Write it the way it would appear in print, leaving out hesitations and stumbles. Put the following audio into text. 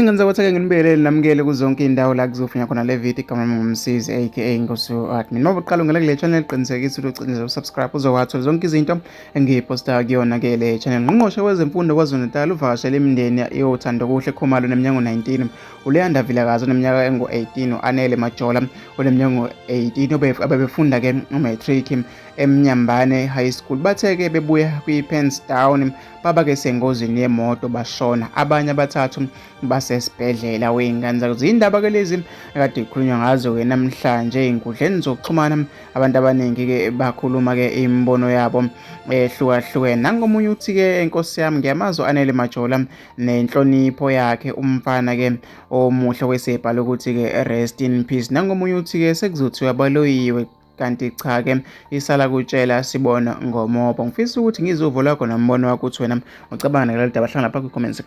Wingenza ukuthi ake nginibelele namukele kuzonke iy'ndawo la kuzofunya khona le video. Igama lami nguMsizi aka Nkosi Admin. Uma uqala ungena kule channel, qinisekisa ukuthi ucinze usubscribe, uzowathola zonke izinto engiyiposta kuyona-ke le channel. Ngqongqoshe wezemfundo KwaZulu-Natal uvakashele imindeni yoThandokuhle Khumalo neminyaka 19, uLeyanda Vilakazi oneminyaka engu-18, u-Anele Majola oneminyaka engu-18, abebefunda-ke umatric eMnyambane High School. Bathe-ke bebuya kwi-Pens Down baba-ke sengozini yemoto bashona, abanye abathathu basesibhedlela. Wey'ngane zakuthi ziyindaba-ke lezi ekade kukhulunywa ngazo-ke namhlanje ey'nkundleni zokuxhumana. Abantu abaningi-ke bakhuluma-ke imibono yabo ehlukahlukene. Nangomunye uthi-ke, enkosi yami, ngiyamazi u-Anele Majola nenhlonipho yakhe, umfana-ke omuhle wesebhala ukuthi-ke rest in peace. Nangomunye uthi-ke sekuzothiwa baloyiwe, kanti cha-ke isala kutshela sibona ngomobo. Ngifisa ukuthi ngizwe uvo lwakho nombono wakho ukuthi wena ucabanga ngalolu daba. Hlangana lapha kwi-comments.